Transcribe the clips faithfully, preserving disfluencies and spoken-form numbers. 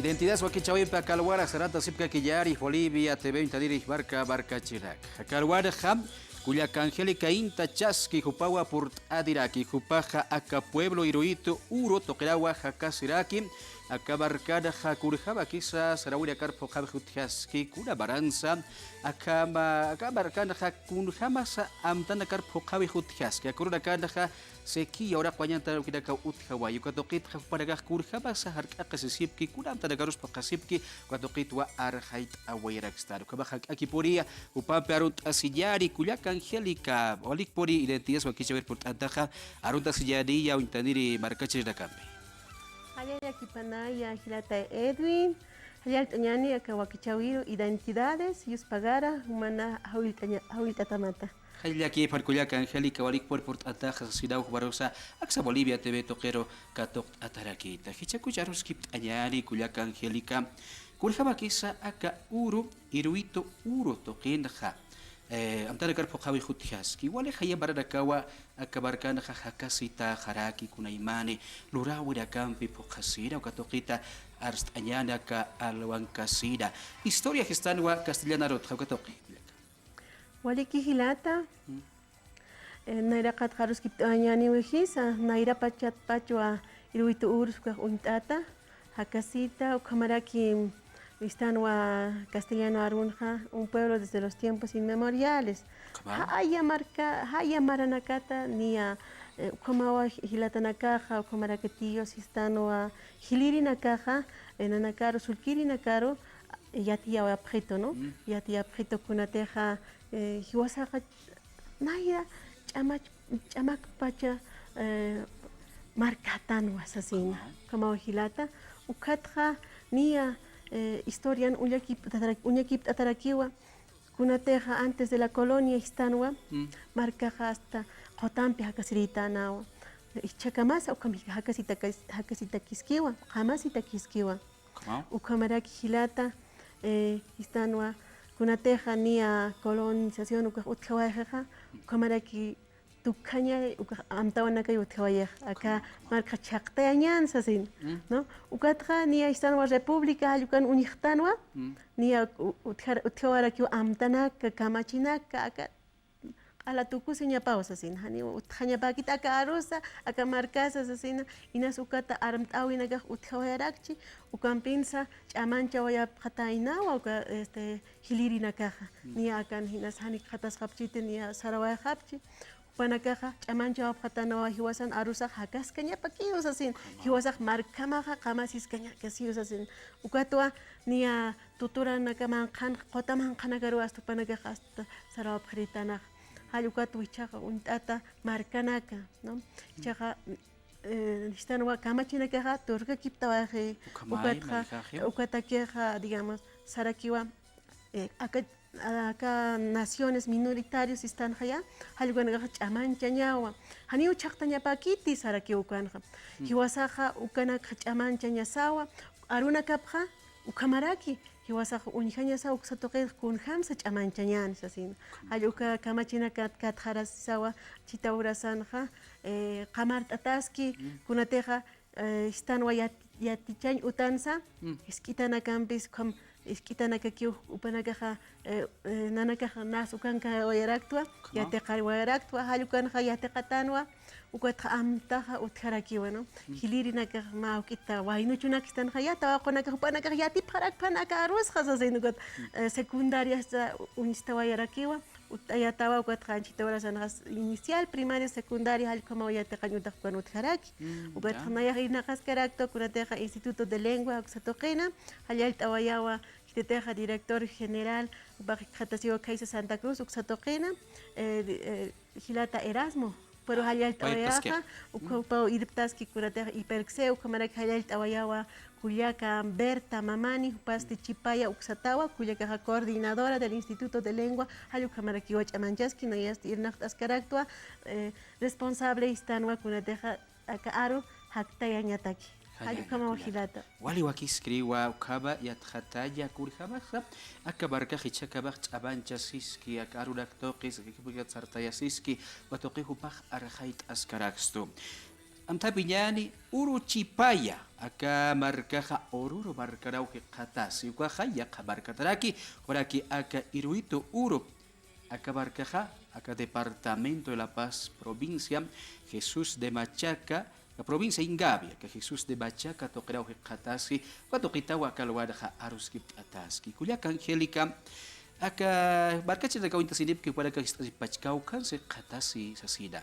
Identidades wakichäwimpi aka alwanax sarata sipkakillari Bolivia T V uñtaniri marka markachirinaka. Aka alwanaxa kullaka Angélica Inta Chaski jupawa purt'adiraki, jupaxa aka pueblo Iruito Uru tuqirawa jakasiraki, aka markanaxa kunjamakisa sarawinakar phuqhawix utjaski, kuna maransa, aka ma-, aka markanaxa kunjamasa amtanakar phuqhawix utjaski, aka urunakanxa sequía uraq wañantan ukinakaw utjawayi, uka tuqitxa jupanakax kunjamasa jark'aqisisipki, kuna amtanakarus phuqhasipki, uka tuqitwa arxayt'awayarakstan. Ukhamax jak'akipuniya, jupampi arunt'asiñäni kullaka Angélica, walikpuni identidades wakichäwir purt'antaxa arunt'asiñäniya uñtaniri markachirinakampi. Jallallakipaniya jilata Edwin, jallallt'añäni aka wakichäwiru identidades, yuspagara, jumana jawillt'aña-, jawillt'atamata. Jallallakipxan kullaka Angélica, walikpuni purt'antaxa sasinaw jumarusa, aksa Bolivia T V tuqiru katuqt'atarakïta. Jichhakuch aruskipt'añäni kullaka Angélica, kunjamakisa aka Uru, Iruito Uru tuqinxa, eh, amtanakar phuqhawix utjaski, wali jaya maranakawa aka markanxa jakasitaxaraki, kunaymani luräwinakampi phuqhasina, uka tuqita arst'añäni aka alwankasina. Historia jistanwa castellano arutxa uka tuqi. Waliki jilata, eh, nayraqatxa aruskipt'añäniwa jisa, nayrapachatpachwa Iruito Uru ukax uñt'ata, jakasita, ukhamaraki jistanwa castellano arunxa, un pueblo desde los tiempos inmemoriales. Ukhama. Jaya marka, jaya maranakata, niya, eh, ukhamawa jilatanakaxa, ukhamaraki tíos jistanwa jilirinakaxa, eh, nanakaru, sullkirinakaru, yatiyawapxitu, ¿no? Mm. Yatiyapxitu kunatixa, eh, jiwasaxa nayra ch'amach-, ch'amakpacha, eh, markatanwa sasina. Ajá. Ukhamaw jilata, ukatxa niya, eh, historian uñakipt'atara-, uñakipt'atarakiwa, kunatixa antes de la colonia jistanwa, mm, markaxa hasta qutampi jakasiritänawa. Jichhakamasa ukham jakasitakas-, jakasitakiskiwa, qamasitakïskiwa. Ukhamaw. Ukhamaraki jilata, eh, jistanwa, kunatixa niya colonización ukax utjawayxixa, ukhamaraki tukjaña ukax amtawanakay utjawayix, aka, ukhamaw, ukhamaw, marka chhaqtayañän sasin, mm, ¿no? Ukatxa niya jistanwa república, jall ukan uñjtanwa, mm, niya u-, utjar-, utjawarakiw amtanaka, kamachinaka, aka q'ala tukusiñapaw sasin, janiw utjañapäkit aka arusa, aka markasa sasina, inas ukata armt'äwinakax utjawayarakchi, ukampinsa ch'amanchawayapxataynawa uka, este, jilirinakaxa, mm, niya akan jinas janikxatasxapchiti, niya sarawayxapchi, jupanakaxa ch'amanchawapxatanawa jiwasan arusax jakaskañapakiw sasin, ukhama, jiwasax markhamaxa qamasiskañakasiw sasin, ukatwa niya tuturanaka manqhan, quta manqhanakaruw hasta jupanakax hasta sarawapxiritänax. Jall ukat wichhaxa uñt'ata markanaka, ¿no? Jichhaxa, eh, jistanwa kamachinakaxa turkakiptawayxi, ukhama, ukatxa, mayjaxi, ukatakixa, digamos, sarakiwa, eh, aka, aka naciones minoritarios jistanxaya, jall ukanakaxa ch'amanchañawa. Janiw chhaqtañapäkiti sarakiw ukanxa. Mm. Jiwasaxa ukanakxa ch'amanchañasawa, arunakapxa, ukhamaraki, jiwasax uñjañasa uksa tuqit kunjamsa ch'amanchañäni sasina. Jall uka kamachinakat katxarasisawa, chhita urasanxa, eh, qamart'ataski, mm, kunatixa, eh, jistanwa yat-, yatichañ utansa, mm, jisk'itanakampis, ukham, jisk'itanakakiw jupanakaxa, eh, eh, nanakaxa nas ukankawayaraktwa, ukhama, yatiqawayaraktwa, jall ukanxa yatiqatanwa, ukatxa amtaxa utjarakiwa, ¿no? Mm. Jilirinakax mä juk'ita waynuchunak jistanxaya, tawaqunakax jupanakax yatipxarakpan aka arusxa sasin ukat, mm, eh, secundariasta uñstawayarakiwa, utt'ayatawa ukatxa anchhita urasanxas inicial, primaria, secundaria, jall ukhamaw yatiqañ utax ukan utjaraki. Mm, ukatxa ya, nayax irnaqaskaraktwa kunatixa Instituto de Lengua uksa tuqina, jallallt'awayawa, khititixa director general, jupax jikxatasiwa khaysa Santa Cruz uksa tuqina, eh, di-, eh, jilata Erasmo, pero, ah, jallallt'awayaxa, payptaski, uka, mm, jupaw irptaski kunatixa IPERCSE, ukhamaraki jallallt'awayawa kullaka Berta Mamani, jupasti Chipaya uksatawa, kullakaxa coordinadora del Instituto de Lengua, jall ukhamarakiwa ch'amanchaski, nayasti irnaqt'askaraktwa, eh, responsable jistanwa kunatixa aka aru jaktayañataki. Jall ukhamaw jilata. Wali wakiskiriwa ukhama yatxataña kunjamaxa aka markax jichhakamax ch'amanchasiski, aka arunak tuqis, aka sartayasiski, uka tuqi jupax arxayt'askarakstu. Amthapiñäni Uruchipaya, aka markaxa Oruro markaruw jikxatasi, ukaxa yaqha markataraki, ukaraki aka Iruito Uru, aka markaxa, aka departamento de La Paz, provincia Jesús de Machaca, aka provincia Ingavi, aka Jesús de Machaca tuqiraw jikxatasi, uka tuqitaw aka lugarxa aruskipt'ataski. Kullaka Angélica, aka markachirinakaw uñtasinipki, jupanakax jist'asipkpach kawkhansi jikxatasi sasina.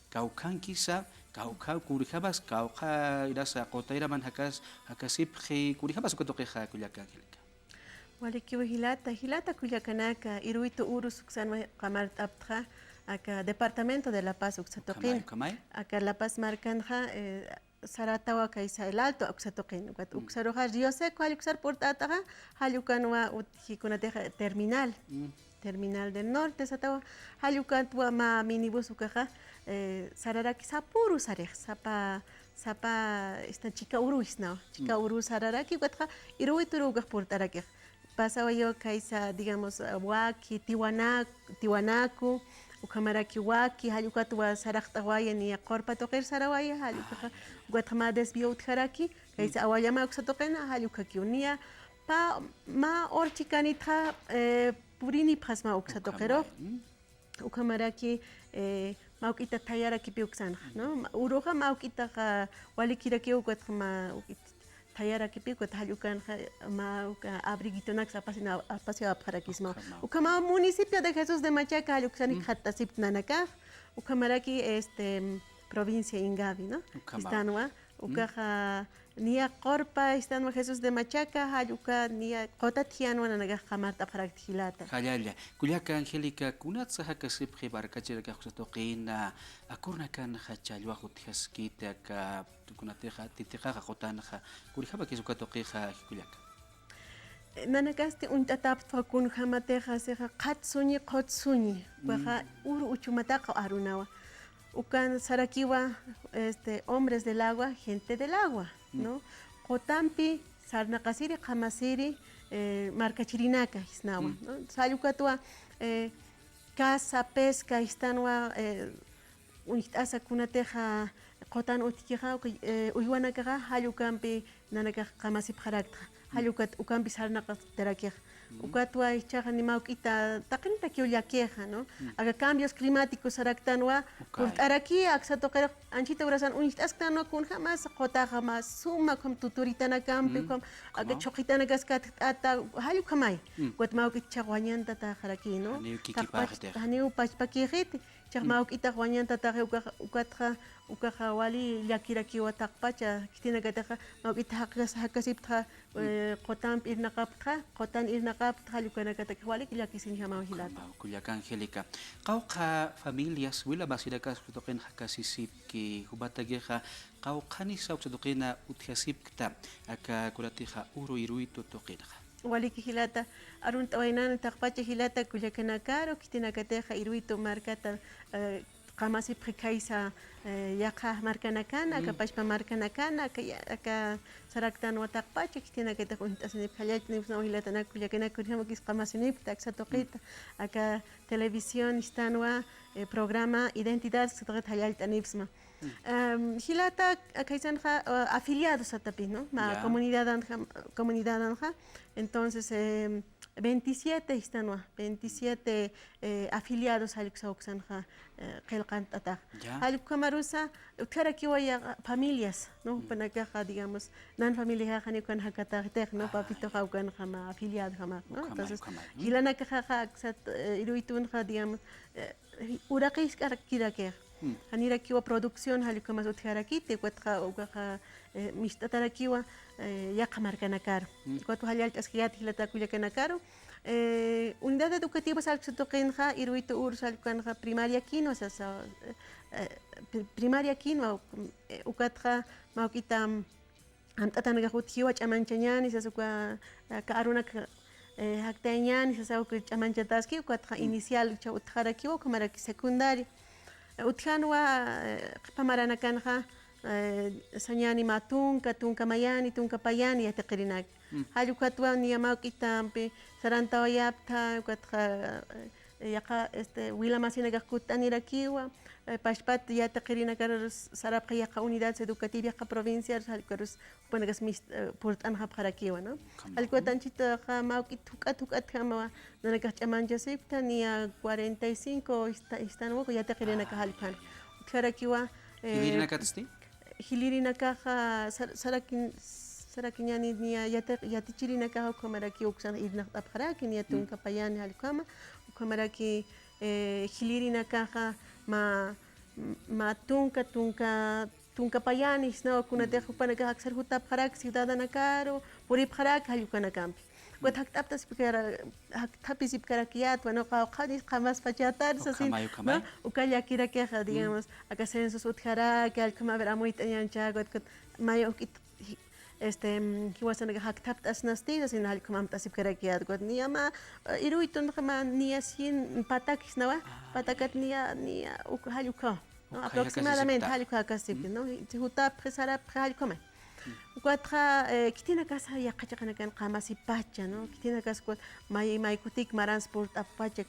Kawkhankisa, kawkha kunjamas, kawkha inasa qutayraman jakas, jakasipxi, kunjamas uka tuqixa kullaka Angélica. Walikiw jilata, jilata kullakanaka, Iruito Urus uksanwa qamart'aptxa, aka departamento de La Paz uksa tuqin. Ukhamay, ukhamay. Aka La Paz markanxa, eh, saratawa kaysa El Alto uksa tuqin. Ukat uksaruxa Río Seco, jall uksar purt'ataxa, jall ukanwa utji kunatixa terminal. Terminal del Norte satawa, jall ukatwa mä minibús ukaxa, eh, sararaki sapüru sarix, sapa, sapa, esta, chika uru isnawa, chika uru sararaki, ukatxa Iruito Uru ukax purt'arakix. Pasawayiwa kaysa, digamos, waki, Tiwanaku, Tiwanaku, ukhamaraki waki, jall ukatwa saraqt'awaya niya Qurpa tuqir sarawaya, jall ukaxa, ukatxa mä desvío utjaraki, kaysa Awallama uksa tuqina, jall ukakiw niya, pä, mä urchikanitxa, eh, purinipxasma uksa tuqirux. Ukhamaraki, eh, mä juk'ita thayarakipi uksanxa, ¿no? Uruxa mä juk'itaxa walikirakiw, ukatxa mä juk'it thayarakipi, ukat jall ukanxa mä uka abriguitonaks apasina, apasiwapxarakisma. Ukhama municipio de Jesús de Machaca, jall uksanik jikxatasipkta nanakax, ukhamaraki, este, provincia Ingavi, ¿no? Istanwa, ukaxa, niya Qurpa, istanwa Jesús de Machaca, jall uka niya quta thiyänwa nanakax qamart'apxarakta jilata. Jallalla. Kullaka Angélica, kunatsa jakasipxi markachirinakax uksa tuqina, akürunakanxa challwax utjaskiti aka, kunatixa, titiqaxa qutanxa, kunjamakis uka tuqixa, kullaka. Nanakasti uñt'atapxtwa kunjamatixa, sixa, qhat suñi, qhut suñi, ukaxa uru uchumataqa arunawa. Ukan sarakiwa, este, hombres del agua, gente del agua, ¿no? Qutampi sarnaqasiri, qamasiri, eh, markachirinaka, isnawa, ¿no? Jall ukatwa, eh, caza, pesca, istanwa, eh, uñjt'asa kunatixa qutan utjkixa, uka, eh, uywanakaxa, jall ukampi nanakax qamasipxaraktxa. Jall ukat ukampi sarnaqastarakix. Ukatwa jichhaxa ni mä juk'ita taqinitakiw llakixa, ¿no? Aka cambios climáticos saraktanwa, purt'araki, aksa tuqirux anchhita urasan uñjt'asktanwa kunjamas qutaxa mä suma, ukham tuturitanakampi, ukham aka chhuqitanakas katjt'ata, jall ukhamay. Ukat mä juk'it jichhax wañantataxaraki, ¿no? Janiw pachpakixiti. Jichhax mä juk'itax wañantataxi, ukax, ukatxa, ukaxa wali llakirakiwa taqpacha, khitinakatixa, mä juk'it jakas-, jakasiptxa, eh, qutamp irnaqaptxa, qutan irnaqaptxa, jall ukanakatakix walik llakisinjamaw jilata. Ukhamaw, kullaka Angélica. Qawqha familias, wila masinakas uksa tuqin jakasisipki, jumatakixa, qawqhanisa uksa tuqina utjasipkta, aka kunatixa uru Iruito tuqinxa. Waliki jilata, arunt'awaynan taqpacha jilata kullakanakaru, khitinakatixa Iruito markata, eh, qamasipxi khaysa, eh, yaqha markanakana, aka pachpa markanakana, aka ya-, aka saraktanwa taqpacha, khitinakatix uñt'asinipxi, jallallt'anipxsnaw jilatanaka kullakanaka, kunjamakis qamasinipkta aksa tuqita, aka televisión istanwa, eh, programa Identidad, aksa tuqita jallallt'anipxsma. Em, jilata, khaysanxa, eh, afiliados satapi, ¿no? Mä comunidadanxa, comunidadanxa. Entonces, em, veintisiete istanwa, veintisiete, eh, afiliados jall uksa uksanxa, eh, qillqant'atax. Jall ukhamarusa, utjarakiwa ya familias, ¿no? Jupanakaxa, digamos, nan familiaxa janiw ukan jakataxitix, ¿no? Papitoxa ukanxa mä afiliadojamax, ¿no? Entonces, jilanakaxaxa aksat, eh, Iruitunxa, digamos, eh, uraqi jisk'arakirakix. Janirakiwa producción, jall ukhamas utjarakiti, ukatxa, ukaxa, eh, mist'atarakiwa, eh, yaqha markanakaru. Ukatwa jallallt'askayäti jilata kullakanakaru. Eh, unidad educativas jall uksa tuqinxa, Iruito Urus jall ukanxa primaria quinua, sasa, eh, eh, pri-, primaria quinua, eh, ukatxa mä juk'ita, mm, amt'atanakax utjiwa ch'amanchañäni, sasa uka, aka arunak, eh, jaktayañäni, sasa uka ch'amanchataski, ukatxa inicial utjarakiwa, ukhamaraki secundaria. Eh, utjanwa, eh, qhipa maranakanxa, eh, sañäni mä tunka, tunka mayani, tunka payani yatiqirinak. Jall ukatwa niya mä juk'itampi sarantawayapta, ukatxa, eh, eh, yaqha, este, wila masinakax kutt'anirakiwa, eh, pachpat yatiqirinakar sarapxi yaqha unidades educativas, yaqha provincias, jallukar jupanakas mis-, eh, purt'anxapxarakiwa, ¿no? Jallukatwa anchhitaxa mä juk'it juk'at juk'atjamawa, nanakax ch'amanchasipkta, niya cuarenta y cinco ista-, istanwa, yatiqirinakax jallukana. Utjarakiwa, eh, jilïrinakatsti? Jilïrinakaxa sar-, sarakin-, sarakiñäni niya yati-, yatichirinakaxa ukhamaraki uksan irnaqt'apxaraki, niya tunka payani jallukama, ukhamaraki, eh, jilïrinakaxa mä, mä tunka, tunka, tunka payani, sisnawa kunatix jupanakax aksar jutapxaraki ciudadanakaru, puripxaraki jallukanakampi. Ukat jakt'aptasipkara-, jakt'apisipkarakiyätwa, ¿no? Qawqhanis qhamaspachätan sasin, ¿no? Uka llakirakixa, digamos, aka censos utjaraki, jallukama, a ver, amuyt'añäncha, ukat, ukat, may juk'it, este, mm, jiwasanakax jakt'apt'asnasti sasin, jallukama amt'asipkarakiyät, ukat, niya mä, eh, iruytunxa mä, niya cien patak sisnawa, patakat niya, niya, uk-, jallukama. ¿No? Aproximadamente, jallukha jakasipki, ¿no? Si jutapxi, sarapxi, jallukhamay. Ukatxa, eh, khitinakasa yaqha chiqanakan qamasipacha, ¿no? Khitinakas ukat may, may kutik marans purt'appacha,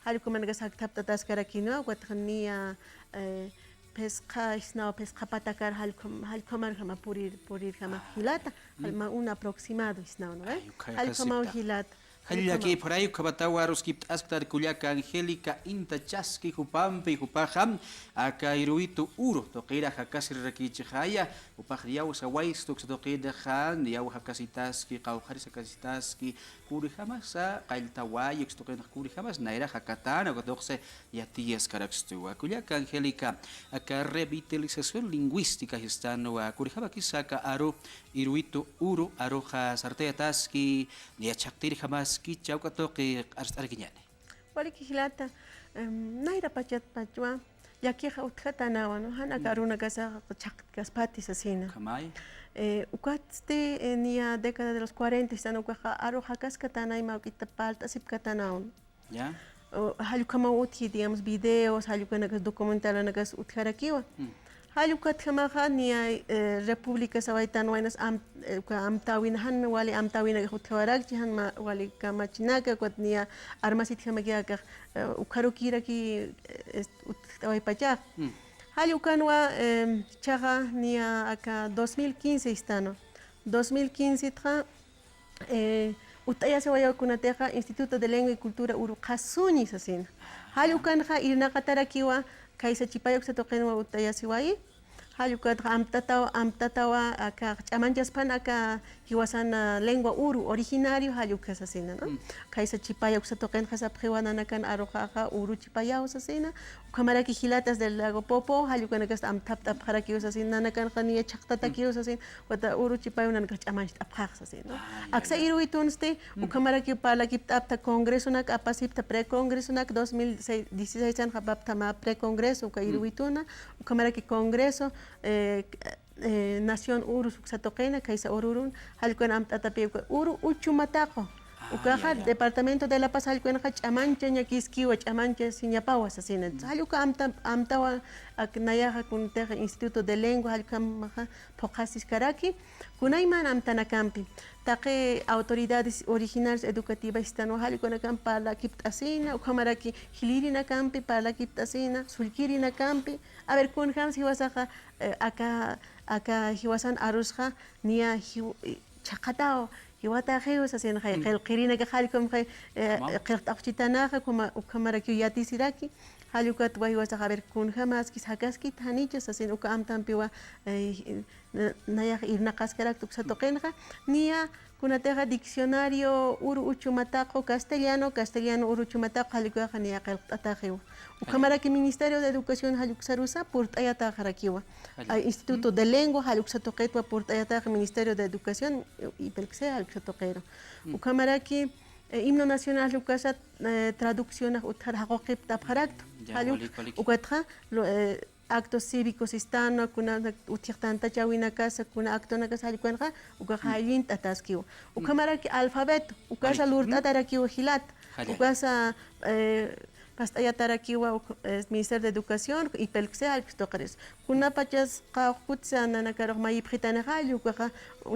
jallukhamanakas jakt'apt'ataskaraki, ¿no? Ukatxa niya, eh, phisqa, sisnawa phisqa patakar jallukha-, jallukhamarjama purir, purirjama jilata, mä un aproximado, sisnawa, ¿no? Jallukhamay jilata. Jallakipxaray, ukhamatawa aruskipt'asktar kullaka Angélica Inta Chasqui jupampi, jupaxa aka Iruitu Uru tuqir jakasirakichixaya, jupax niyaw sawaystu uksa tuqinxa, niyaw jakasitaski, qawqharis jakasitaski, kunjamasa qalltawayi uksa tuqinxa kunjamas nayrax jakatana, uka tuqsi yatiyaskarakstuwa. Kullaka Angélica, aka revitalización lingüística sistanwa, kunjamakisa aka aru Iruitu Uru aruxa sartayataski, niya chhaqtirjamaskicha uka tuqi arst'arakiñäni. Waliki jilata, em, nayra pachatpachwa, llakixa utjatanawa, ¿no? Jan aka arunakasa chhaqtkaspati sasina. Eh, ukatsti, eh, niya década de los cuarenta, sistan ukaxa aru jakaskatanay mä juk'ita parlt'asipkatanawa. Ya. O, jallukhamaw utji, digamos, videos, jallukanakas, documentalanakas utjarakiwa. Jallukatjamaxa niya, eh, república sawaytan waynas am-, eh, uka amtäwina, jan wali amtäwinakax utjawarakchi, jan mä wali kamachinaka, ukat niya armasitjamaki akax, eh, ukharukiraki, eh, est-, utjtawaypachax. Jallukanwa, em, jichhaxa niya aka dos mil quince istano. Dos mil quince txa, eh, utt'ayasiwayi kunatixa Instituto de Lengua y Cultura Uru Qhasuñi sasina. Jallukanxa irnaqatarakiwa, khaysa chipaya uksa tuqinwa utt'ayasiwayi. Jallukatxa amtatawa, amtatawa aka ch'amanchaspan aka jiwasan, ah, lengua uru originario jallukha sasina, ¿no? Khaysa chipaya uksa tuqinxa sapxiwa nanakan aruxaxa uru chipayaw sasina. Ukhamaraki jilatas del lago Popo, jallukanakas amthapt'apxarakiw sasin, nanakanxa niya chhaqtatakiw sasin, ukat uru chipayaw nanakax ch'amancht'apxax sasin, ¿no? Aksa Iruitunsti, ukhamaraki parlakipt'apta congresonak, apasipta precongresonak, dos mil dieciséis anxa apapta mä precongreso, uka Iruituna, ukhamaraki congreso, eh, eh, Nación Urus uksa tuqina, khaysa ururun, jallkukan amt'atapi uka uru uchumataqu. Ukaxa departamento de La Paz jallkukanxa ch'amanchañakiskiwa, ch'amanchasiñapawa sasina. Jallkuka amta-, amtawa ak nayaxa kuntixa Instituto de Lengua, jallkukamaxa phuqhasiskaraki, kunayman amtanakampi. Taqi autoridades originarias educativas sistanwa jallkukanakampi parlakipt'asina, ukhamaraki jilïrinakampi parlakipt'asina, sullkirinakampi. A ver, kunjams jiwasaxa, eh, aka, aka jiwasan arusxa, niya jiw-, eh, chhaqataw, jiwataxiw sasinxay, qillqirinakax jallkumxay, eh, qillqt'axchitanaxa, ukhama-, ukhamarakiw yatisiraki, jallukatwa jiwasaxa, a ver, kunjamaskis jakaskit janicha sasin, uka amtampiwa, eh, na-, nayax irnaqaskarakta uksa tuqinxa, niya kunatixa diccionario uru uchumataqu castellano, castellano uru uchumataqu, jallukaxa niya qillqt'ataxiwa. Ukhamaraki Ministerio de Educación jalluksarusa purt'ayataxarakiwa. Ay, Instituto de Lengua jalluksa tuqitwa purt'ayataxa Ministerio de Educación, eh, IPELC jalluksa tuqiru. Ukhamaraki, eh, himno nacional jallukasa, eh, traduccionax utjar jaquqipt'apxarakta. Jalluk, ukatxa, lo, eh, actos cívicos sistanwa, kuna utjix tantachäwinakasa, kuna actonakasa jallkukanxa, ukaxa jallint'ataskiwa. Ukhamaraki alfabeto, ukasa lurt'atarakiwa jilat, ukasa, eh, Past'ayatarakiwa uk, eh, Ministerio de Educación, IPELC, jallp'is tuqiris. Kunapachas qawqkutsa nanakarux mayipxitanixa, jall ukaxa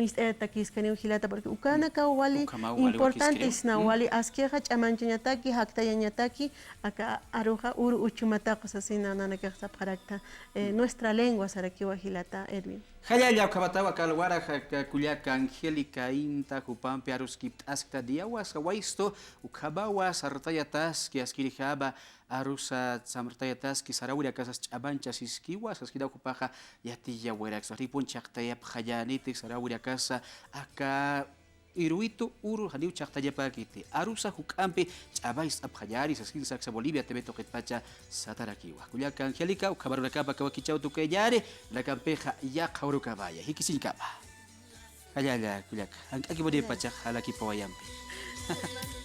ist'ayatakiskaniw jilata, porque ukanakaw wali Ukhamaw wali importante wakiskiriw. Isna, wali askixa ch'amanchañataki, jaktayañataki, aka aruxa uru uchumataqu sasina nanakax sapxarakta, eh, nuestra lengua sarakiwa jilata, Edwin. Jallalla, ukhamatawa kalwaraxa, aka kullaka Angélica Inta jupampi aruskipt'askta, día wasa waystu, ukhamawa sartayataski askirjama, arusa samrtayataski, sarawinakasas ch'amanchasiskiwa saskiraw jupaxa, yatiyawayraksa, janiw chhaqtayapxañäniti sarawinakasa, aka iruwitu uru janiw chhaqtayapäkiti, arusa juk'ampi ch'amayst'apxañäni saskinsa aksa Bolivia TV tuqitpacha satarakiwa. Kullaka Angélica, ukham arunakapa aka wakichäw tukuyañäni, nakampixa yaqha urukamaya, jikisiñkama. Jallalla, kullaka, jank'akimunipachax jalakipawayampi.